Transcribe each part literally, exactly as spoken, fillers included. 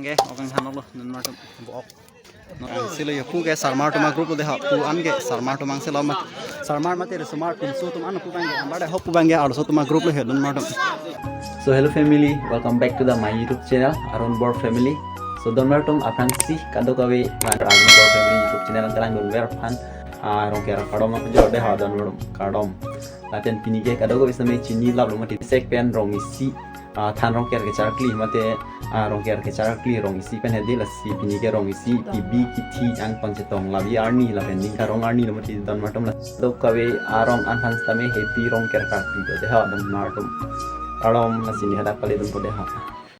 Ke, okang thanlo, non mar atum, bo ok. Non, ang silo yo, pu ke sarmar atum a-group lo de ha, pu an ke sarmar atum ang silo ma, sarmar mate risomar pinso atum an pu abang ke, anbar de hop pu abang ke, arloso atum a-group lo he, non mar atum. So hello family, welcome back to the my YouTube channel, Arun Bor Family. So non mar atum aphrangsi kadokave, Arun Bor Family YouTube channel kelang dunver aphan, ah, Rongker kardom nangpajor de ha, non mar atum, kardom. Lapen pini ke kadokave sitame chini laplo mati sek pen rong isi, ah, than Rongker kecharkli mate, ah, Rongker kecharkli rong isi pen hedi, lasi pini ke rong isi, kibi kithi angton chetong labi arni lapen ningkarong arni lo mati, non mar atum la. Kadokave arong an aphan sitame happy Rongker karkli do de ha, non mar atum. Kardom, lasi ne hadak pale dunpo de ha.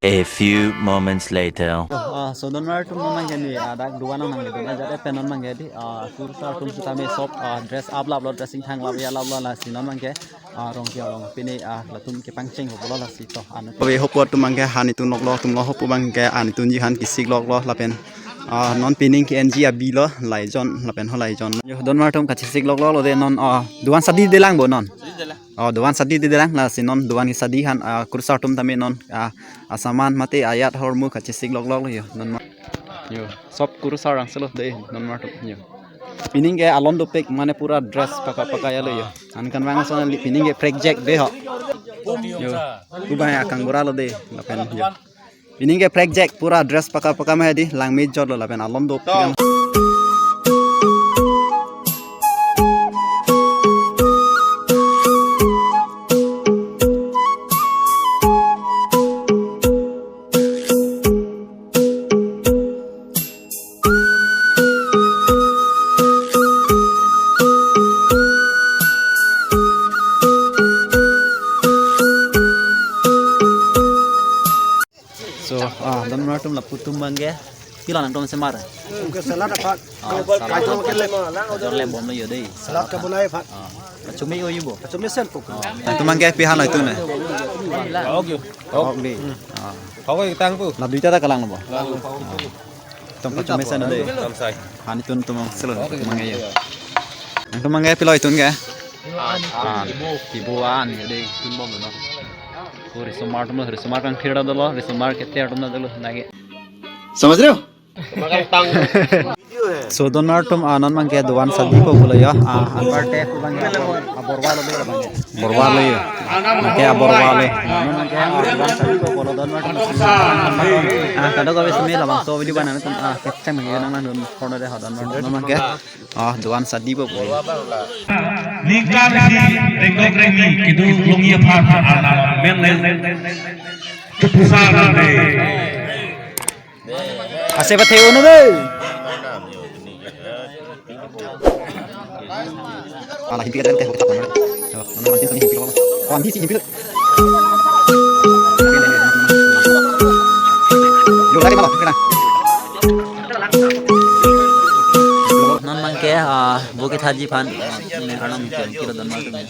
A few moments later. Ah, so non mar atum, non abang ke ne, ah, dak duan nang nang dun ajat pen non abang ke di, ah, kurusar atum sitame sop, ah, dress up laplo, dressing thang lap ya laplo, lasi non abang ke, ah, Rongker arong pine, ah, latum kepangcheng ho pulo, lasi to, anu. Ave hop atum abang ke, ha nitun loklo atum lo hop abang ke, ah, nitun ji aphan kesik loklo lapen, ah, non pining ke-enji abi lo, laijon lapen ho laijon. Yo, non mar atum kachesik loklo lo de non, ah, duan sadi delang bo non. Oh, duan sadi delang, lasi non duan sadi aphan, ah, kurusar atum tame non, ah, asaman mate ayat hormu kachesik loklok lo yo, non mar. Yo, sop kurusar angselo de, non mar atum, yo. Pining ke alon dopik mane pura dress paka paka ya lo yo. Ankan vang asonali pining ke prekjak de ho. Yo, pu abang akang bura lo de, lapen yo. Pining ke prekjak pura dress paka paka ma hedi, langme jor lo lapen alon dopik. So, ah, non mar atum lapu atum abang ke. Pilo nangtum semar? Ke salad aphan. Ah, salad. Kajol ke lem. Kajol lem bom lo yo dei. Salad ke bonai aphan. Ah, kachumi o yubo. Kachumi sen puk. Ah, nangtum abang ke pi aphan lo itu ne? Ok, ok. Ok dei. Ah. Ok, tang pu. La duita ta kelang lo bo. Tong kachumi sen dei. Tong sai. Ha nitun atum angselo, nangtum abang ke yo. Nangtum abang ke pilo itun ke? An. An. Kibu an, jadi tun bom lo. Ko risomar atum lo, risomar kangthir dolo, risomar keter atum dolo, nage. Samajh rahe ho? So non mar atum, ah, non abang ke duan sadi po pulo yo, ah, anbar te pu abang ke abor-, aborwa lo de abang ke. Borwa lo yo. Abang ke aborwa lo. Non abang ke, ah, duan sadi po pulo non mar atum. Ah, kadokave sitame labangso video bana atum, ah, kecheng abang ke nang nang dun porno de ha non mar atum. Non abang ke, ah, duan sadi po pulo. Ningkan isi rengdok rengni keduk longji aphan alam men le. Kepusa le. Ase ba theu no be. Ala himpi ka dente ho. Yo, no, no, himpi, himpi ko. Oh, himpi si himpi. Yo, lagi malah, kena. Non abang ke, ah, bo kethaji aphan, ah, ne arnam ke kilo don ma tu ne.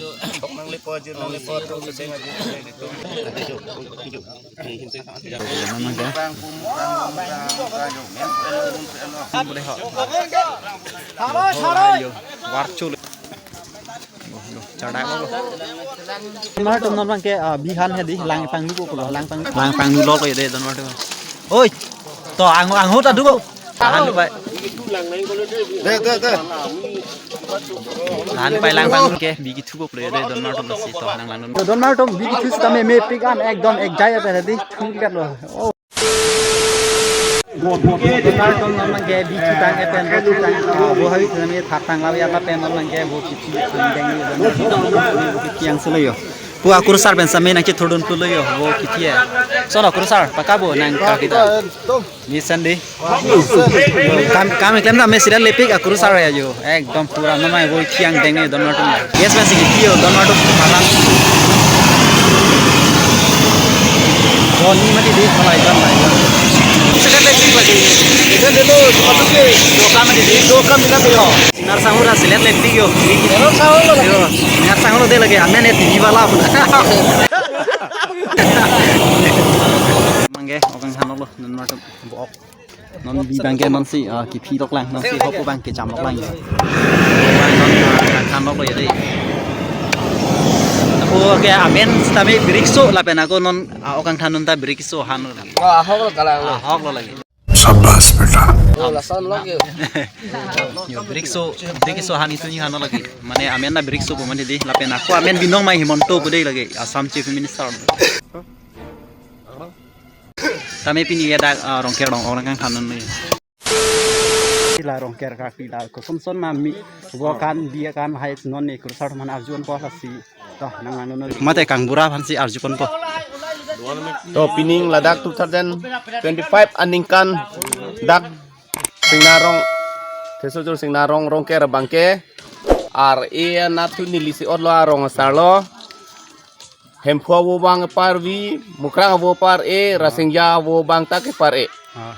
Yo, warchul. Yo, yo, chadak lo. Mar atum non abang ke, ah, bi han hedi, lang panglu ko, lang pang, lang panglu lo ko de don mar atum. Oi, to ang, angho ta dubo. Tahan, Pak. De, de, de. Tahan, Pak, lang panglu ke, bi kethu ko pule de don mar atum si to nang lang don. Don mar atum bi kethu sitame mepik an ekdom ekjai ate hedi thu kat lo. Oh. Don mar atum non abang ke bi kethu tang pen bo kethu tang. Ah, bo hawi sitame that tang lawi ala pen non abang ke bo kethu tang deng ni don mar atum. Bo kethu yang selo yo. Pu akurusar pen sitame nangchethurdun pulo yo, bo kethu ya. So lo kurusar, paka bo nang ka kita. Ni sandi. Kam, kam klem na me siran lepik akurusar ya yo. Ekdom pura namai bo thiang deng ni don mar atum. Yes, mas kethu yo, don mar atum palang. Don ni mati di, malai don, malai don. Siran lepik lagi. Siran delo, sepatu ke. Doka mati di. Doka mina ke yo. Sinar sangura silet lepik yo. Sinar sangura. Yo, sinar sangura de lagi, amen e T V wala pun. Abang ke, okang thanlo, non mar atum, bo ok. Non bi abang ke non si, ah, kephi lok lang, non si hop abang ke cham lok lang. Abang non, ah, thanlo ko ya dei. Ako ke amen sitame birikso lapen ako non, ah, okang thandun ta birikso han lo lagi. Wah, ahok lo kalang lo. Ah, ahok lo lagi. शाबाश बेटा। Oh, lason lok yo. Yo, brikso, brikso han itu ni han lagi. Mane amen na brikso pu mane di, lapen ako amen Binong Mai Himanta pu dei lagi, Assam Chief Minister. Tame pini ya dak, ah, Rongker rong orang kan kanon ni. Sila Rongker kaki dak koson son mami. Bo kan dia kan hai non ni kursa man arju ponpo lasi. To nang anu non. Mate kangbura aphansi arju ponpo. To pining ladak two thousand twenty-five aningkan dak Singnarong, Thesojur Singnarong Rongker abangke, ar-e anatthu neli si otlo arong asarlo. Hemphu avo abang par vi, Mukrang avo par-e, Rasingja avo abang ta kepar-e. Ah.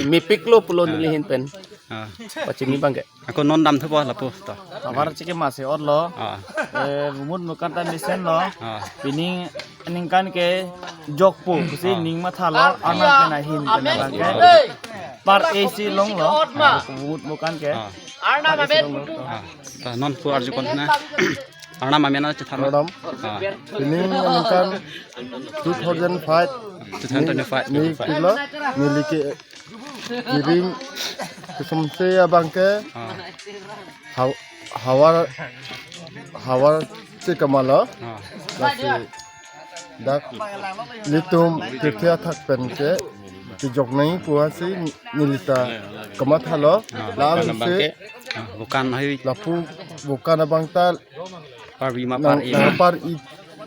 Mepiklo pulo neli ahin pen. Ah. Pachini abangke. Ako non damthupo lapu to. Havar chekema si otlo. Ah. Eh, Vumut Vukanta mesenlo. Ah. Pining aningkan ke jokpo, pusi ning mathalo, anak pen ahin pen abangke. Par-e si longlo, Vumut Vukanta ke. Ah. Par-e si longlo. Ah. To non pu arju pon na. Arnam amen na chethan. Arnam. Ah. Pining aningkan two thousand five. Two thousand twenty-five. Ni kilo, neli ke kiring kesomse abangke. Ah. Hav-, havar, havar chekemalo. Ah. Lasi dak nelitum tirthe athak penke kejok nangji pu asi neli ta kamathalo. Ah, la bukan si abangke. Ah, bukan hai. Lapu bukan abang ta Parvi ma nang, par-e nang ma. Par-e,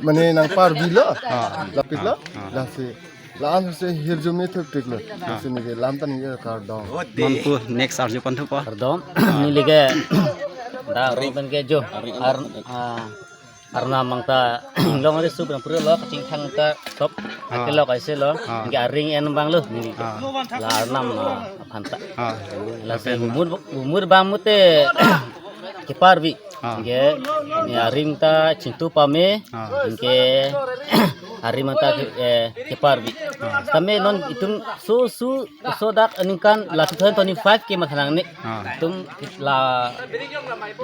mane nang parvilo. Ah. Lapiklo. Ah. Lasi la-an si hirjume thupiklo. Ah. Lasi neli lam ta neli kardom. Non pu next arju ponthupo. Kardom. Neli ke dak rong pen ke jo. Ar-, ah, arnam abang ta long ari sup nang pura lo kachingthang ta sop. Ah. Akelo kaise lo. Ah. Neli ke aring en abang lo neli ke. Ah. La arnam, ah, aphan ta. Ah. Lasi umur, umur abang mute keparvi. Ah. Anke, ne aring ta chingthu pame, ah, anke aring ta ke, eh, keparvi. Ah. Tame non itum su, su, so dak aningkan la two thousand twenty-five ke mathanang ne. Ah. Itum la,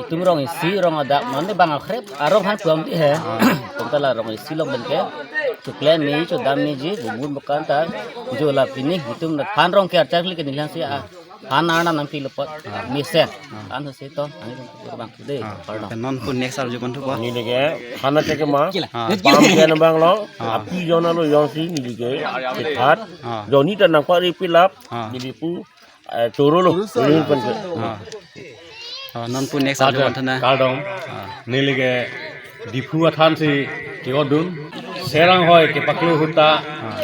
itum rong isi, rong adak, non ne bang akrep, arong han puang di he. Ah. Itum ta la rong isi long pen ke. Chuklen meji, chodam meji, Vumut Vukanta, jo la pining, itum na than Rongker charli ke neli si a. Han arnam nangpilo apot. Ah. Mesen. Ah. An si to, ani abang de. Ah. Pardon. Non pu next arju ponthupo. Neli ke han chekema. Ah. Pam ken abang lo. Ah. Api jona lo jongsi neli ke. Chethat. Ah. Joni ta nang pari pilap. Ah. Neli pu, eh, choro lo. Choro lo. Neli pen ke. Ah. Oh, non pu next arju ponthu na. Kardom. Ah. Neli ke Diphu athan si ke-otdun. Serang hoi kepaklo ahut ta. Ah.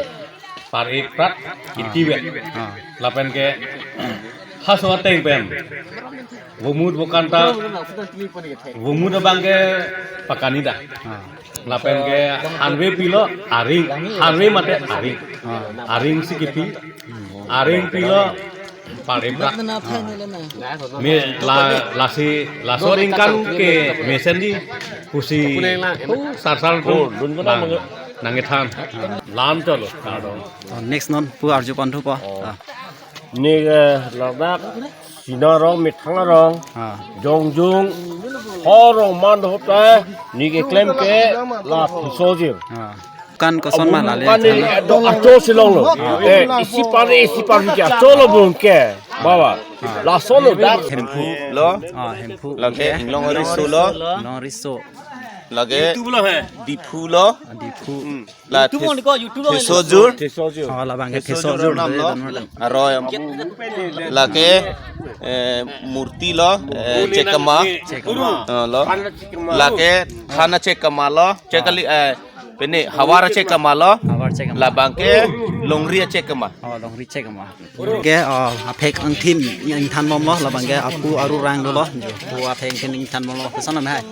Par-e prat, ah, itivet. Ah. Lapen ke haso ateng pen Vumut Vukanta, Vumut abang ke pakani dak. Ah. Lapen ke hanve pilo aring, hanve mate aring. Ah. Aring si kipi, aring pilo par-e prat. Me la, lasi, laso aningkan ke mesen di pusi, oh, sar sar tu nang, nangkethan. Lam cholo. Oh, next non pu arju ponthupo. Oh. Ah. Neli ke ladak Sina rong, methang rong, ah, jongjung, horong man hote, neli keklem ke la Thesojur. Ah. Kan koson ma lale kan neli thana. Ado acho si longlo. Ah. Eh, isi pari, isi pari ke acho lo bung ke. Baba. Ah. Lason lo dak. Hemphu lo. Ah, Hemphu. Lake Inglong Riso lo. Inglong Riso. Lake Diphu lo. Diphu. Hmm. La YouTube Thes-, on ko, YouTube on. Thesojur. Thesojur. Oh, labang ke Thesojur Thesojur nam lo. Dam, dam. Aro yang lake, eh, murti lo, eh, chekema. Chekema. Oh, lo. Lake thana chekema lo. Chekali, eh, pene havar chekema lo. Havar chekema. Labang ke longri chekema. Oh, longri chekema. Ke, oh, aphek angthin ingthan bomlo, labang ke apu aru rang dolo. Apu aphek angthin ingthan bomlo. Pesan nama hai?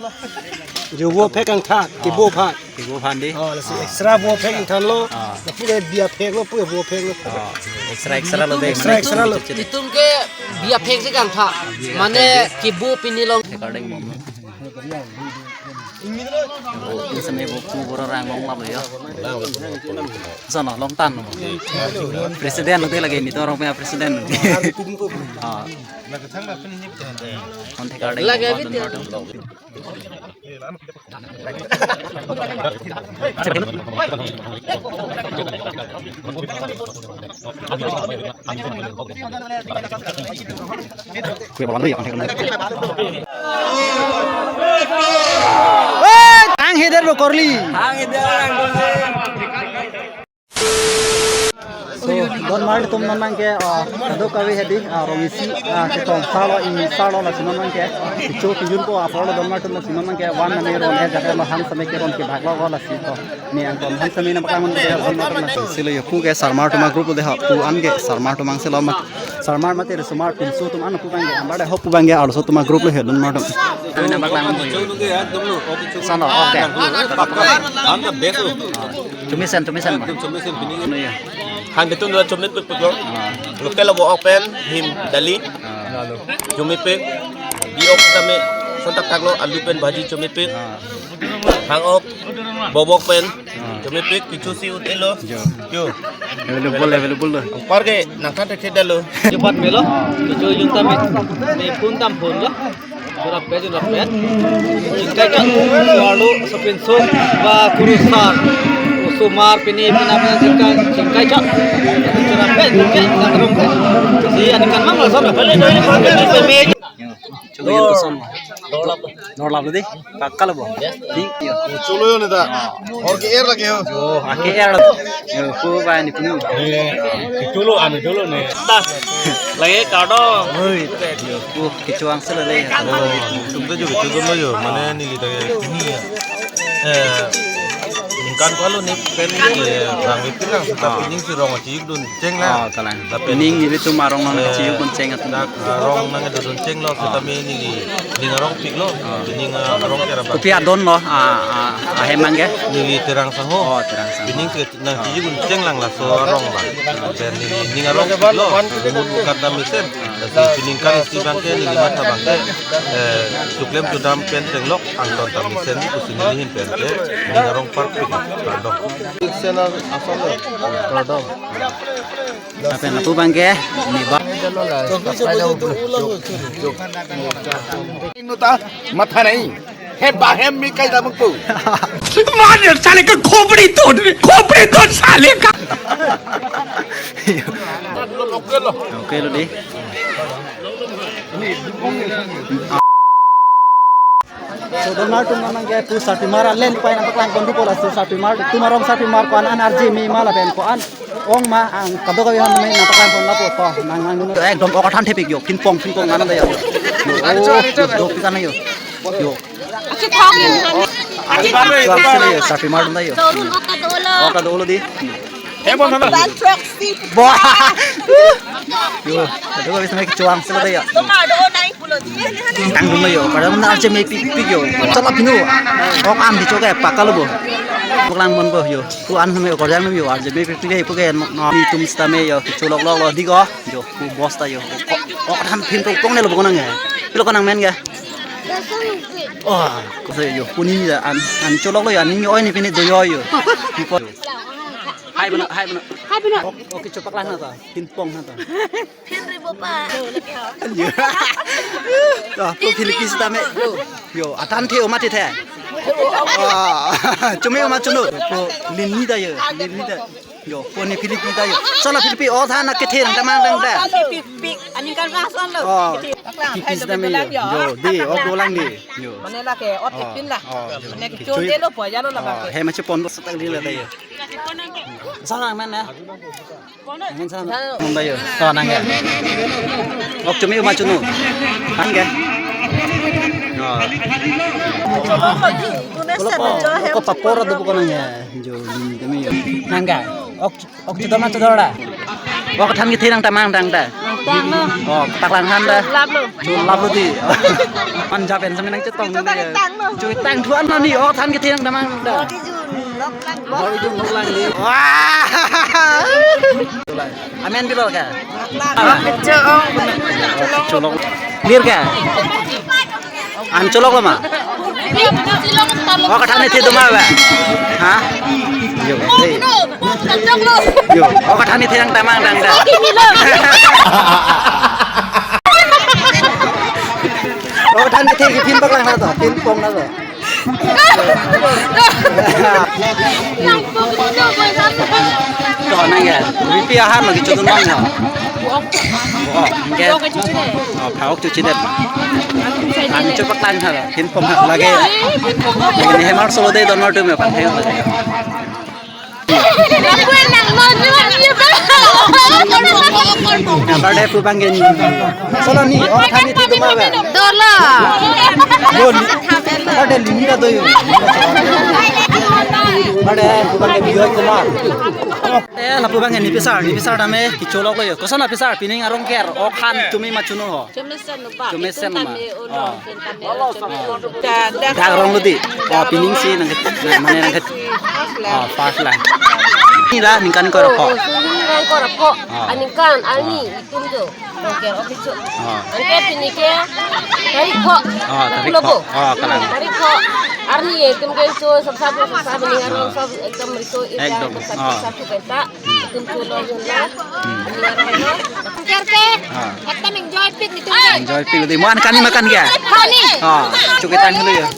Jo vo phek angthat, ke vo phan. Ke vo phan di. Oh, lasi extra vo phek ingthan lo. Ah. Lapu ke bi aphek lo, pu vo phek lo. Ah, extra, extra lo de. Extra, extra lo. Itum ke bi aphek si kangtha. Mane ke vo pini long. Recording bomlo. Ini sampai buku borok rang long lap ya. Sana long tan. President nanti lagi ini tuh orang punya president. Ah. Kontak ada lagi. Ang heder lo korli. Ang heder lo korli. So, don mar atum non nang ke, ah, kadokave hedi, ah, rong isi, ah, ketong salo, i salo lasi non nang ke, kecho kejun ko, apor lo don mar atum lasi non nang ke, van nang ron, eh, jaga lo han same ke ron ke bhag lo ko lasi to. Ni angkon han same nang paklang mon ke, don mar atum lasi. Silo yo pu ke sarmar atum a-group lo dei ha, pu an ke sarmar atum angse lo mat, sarmar mate re sumar tum so atum an pu bang ke, ambar dei ho pu bang ke, arloso atum a-group lo he don mar atum. Nang paklang mon ke. Salo, okay. Pap ko. Han the best lo. Chomesen, chomesen ma. Chomesen pining. Ano ya? Han betul dua chomesen put put lo. Ah. Local lo bo ok pen him dali. Ah. Chomepik. Bi ok tame sontak tak lo alu pen bhaji chomepik. Ah. Hang ok. Bobok pen. Ah. Chomepik kichu si ut-e lo. Jo. Jo. Available, available lo. Par ke nangthan thekthe lo. Jupat melo. Kichu jun tame. Me phun tam phun lo. Churap pet, churap pet. Chingkai chot. Lalu sopinso ba kurusar. Osomar pini pina pina chingkai, chingkai chot. Churap pet, chingkai, chingkai. Si aningkan mang langsung. Balik, balik, balik, balik. Chulo yo kosong. Dor lap lo dei. Pakka lo bo. Di. Chulo yo neta. Or ke-er lagi yo. Yo, ake-er lo. Yo, ku ba ni punu. Chulo, anu chulo ne. Lagi kado. Oi. Yo, ku kecho angse lo le. Tum ta jo kecho lo yo. Mane neli ta ni. Eh, ningkan ko lo ne pen ni, eh, rang ipin lang seta pining si rong achiyukdun cheng lang. Oh, kalang. Lapen pining nelitum arong nang chiyukdun cheng atum. Dak, ah, rong nangdodun cheng lo, seta me neli ning arong pik lo. Pining, ah, arong ke ra bang. Kopi adon lo, ah, ah, ahem abang ke? Neli Terang Sangho. Oh, Terang Sangho. Pining ke nang chiyukdun cheng lang laso arong abang. Lapen neli ning arong pik lo. Mut bukan ta mesen. Lasi pining kan isi abang ke neli matha abang ke, eh, chuklem chudam pen chenglok angton ta mesen pusi neli ahin pen ke ning arong parpik. Kardom. Channel asal lo. Kardom. Lapen lapu abang ke ni ba. Nuta matha nahi. He bahem mi kai damang pu. मार साले का खोपड़ी तोड़, खोपड़ी तोड़ साले का। Okay lo dei. So, don mar atum nang ke pu sarpimar alen pai nang paklang pon dupo laso sarpimar, tum arong sarpimar ko-an an arje me ma lapen ko-an ong ma ang kadokave han me nang paklang pon lapo to, nang nang dun. Ekdom ok athan thepik yo, pingpong, pingpong nang da yo. Yo, oh, yo, dopik an yo. Yo. Achi thong. Achi thong. Yo, sila yo, sarpimar dun da yo. Dolo, oka dolo. Oka dolo dei. Ban proxy. Bo. Yo, aduh, habis naik kecho angse lo dei ya. Toma do nai pulo di. Tang dun lo yo, pada mana aja me pik pik yo. Chala pinu. Ok an di choke pakka lo bo. Paklang mon bo yo. Ku an me ok jang yo, aja me pik pik yo, puke no, no, ni tum seta me yo, kecho lok lok lo dei ko. Yo, ku bosta yo. Ok, ok than pin to pong ne lo bo nang ya. Pilo ko nang men ya. Oh, ko se yo, puni ya an, an cholok lo ya, ni oi ni pini do yo yo. Pipo. Hai bana, hai bana. Hai bana. Ok, ok, kecho paklang na ta, pingpong na ta. Pin ribo pa. Yo. To, to Philippines ta me. Yo, athan the o mati the. Ah, chumi o ma chunu. To lin ni da yo, lin ni da. Yo, poni Philippines ta yo. Sala Philippines, oh, than na kethe nang tamang tang ta. Pik, pik, aningkan rason lo. Oh. Kethe. Paklang, Philippines hai ta me lo yo. Yo, dei, ok dolang dei. Yo. Mane lake, ot ipin la. Oh. Mane kecho dei lo, poya lo la. Oh, bang ke. He ma chepon lo setak dei la ta yo. Sana men na. Nang sana. Nang ta yo. To nang ya. Ok chumi ma chunu. Nang ya. Oh. Ko papor do ko nang ya. Jo, ni kami ya. Nang ya. Ok. Ok, chodor ma chodor da. Ok, than kethe nang tamang tang ta. Tang lo. Ok, paklang han da. Lap lo. Chulap lo dei. Punjab en sami nang chetong. Chuta ni tang lo. Chuta tang thuan lo ni. Ok, than kethe nang tamang ta. Body jun, lok lang. Body jun, lok lang dei. Wah. Amen bilo ka? Lak lang. Kecho ong. Cholok. Clear ka? An cholok lo ma? O kathan ni thi duma ba? Ha? Yo, dei. Yo, o kathan ni thi nang tamang dang da. O kathan ni thi pin paklang na to, pin pong na to. To nang ya, V P ahan lagi chudun bang ya. Oh, enggak. Oh, phak-ok chuchidet. An chepaklang ha, pin pong ha lagi. Ini hemar solo dei donmar atum ya, pang hemar. Birthday pu bang ke ni. Solo ni, o kathan ni thi duma ba? Dola. Yo, ni. Birthday limi ra do yo. Birthday pu bang ke Bijoy Kumar. Eh, lapu bang ke nipisar, nipisar dame kecholok lo yo. Koson nipisar, pining arong ker, o kathan tumi ma chunun ho. Chomesen no ba. Chomesen no ba. Tame ulo, ah, tame ulo, chomesen. Da, da. Dak rong lo dei. Oh, pining si nang ke, nang, mane nang ke. First lang. Oh, first lang. Ni la ningkan ko ra pho. Oh, ningkan ko ra pho. Ah. Aningkan, ani, ah, itum jo. Oke, oke, jo. Ah. Anke pini ke tarik pho. Ah, tarik pho. Logo. Ah, kalang. Tarik pho. Arni itum ke jo, sab sab, sab sab, ni arong, ah, sab ekdom riso, ekdom. Ekdom. Sab, ah, sab, sab, penta. Tum chulo yun lo. Hmm. Ani arong lo. Ker ke. Ah. Ekdom enjoy pik ni tum. Enjoy pik dei. Mo aningkan ni makan ke? Hani. Ah, chukitang dulu ya.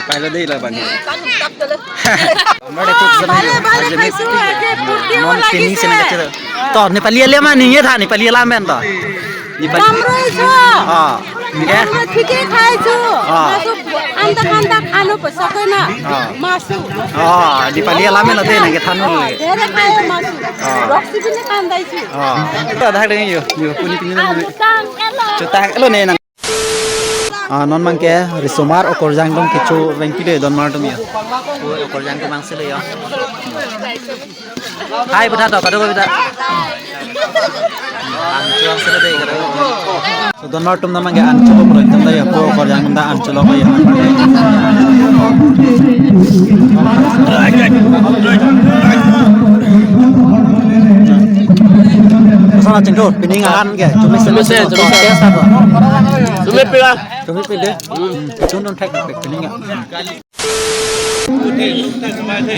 Pai lo dei la bang. Kan tap dulu. Mare tu sana. Bare, bare, pai su, ke purti non ola pining kisi. Sina kecil. To, Nepali alam ma ningje tha, Nepali alam pen to. Nepali. Damroi so. Ah. Oke. Damroi thike khai so. Ah. Masu andak andak anu pesakoi na. Ah. Masu. Ah, Nepali alam lo dei nang kethan lo. Ah, dere khai masu. Ah. Roksi bini kandai si. Ah. Dak dei yo, yo puni puni. Ah, chutang elo. Chutang elo ne nang. Ah, non bang ke risomar okorjang dong kecho vengpi dei donmar atum ya. Okorjang ke mang sele ya. Hai, putha to, kado putha. Ancho ang sele dei, kado. So, donmar atum namang ke ancho ko pro itum da ya, ko okorjang da ancho lo ko ya. Sana chengthur, pining ahan ke, chomesen, chomesen, chomesen. Test apa? Chomesen pila? Chomesen pila. Hmm, chun don thek, pining ya.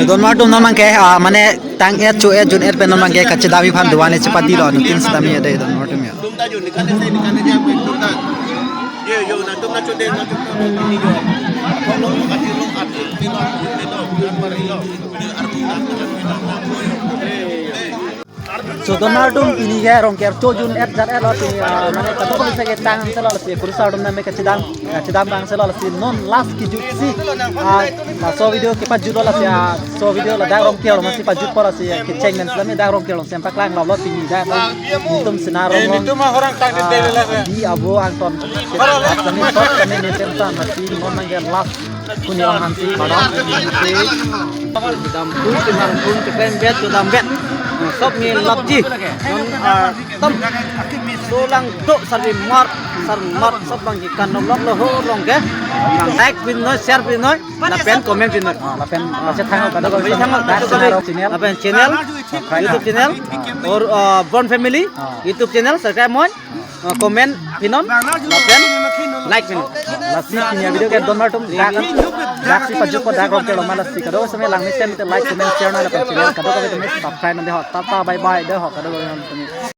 Donmar atum namang ke, ah, mane tang et chu et jun et pen namang ke kachedam aphan duan le chepadi lo, anuttin sitame dei donmar atum ya. So, donmar atum pini ke Rongker cho jun et jat et lo pini, ah, mane katok katok ke tang selo si, kurusar atum name kachedam, kachedam bang selo si, non last kejut si, ah, laso video kepajut lo si, ah, laso video ladak Rongker lo masi pajut po lo si, kecheng nen sami dak Rongker lo si paklang lo lo pini dak, itum sina rong. Itum orang tang di, ah, dele la. Di abo angton. Kami top kami neten tan masi non nang last. Kuni ong hansi padam si dam pun, timar pun, cepen bet, sudam bet. Sop ni lapji. Non, ah, tom. Solang do sarvi mar, sar mar, sop bang ikan nom lok lo ho long ke. Nang like pin noi, share pin noi, lapen comment pin noi. Ah, lapen, ah, chetang kado kado. Lapen channel, lapen channel, subscribe. YouTube channel, or, ah, Born Family, ah, YouTube channel, subscribe moi. Ah, comment pinon, lapen like pinon. Lasi pini avideo ke donmar atum dak, dak si pajut po dak Rongker lo ma lasi kado sami lang mesen te like, comment, share na lapen channel kado kado te subscribe na dei ho. Tata, bye bye dei ho kado kado te.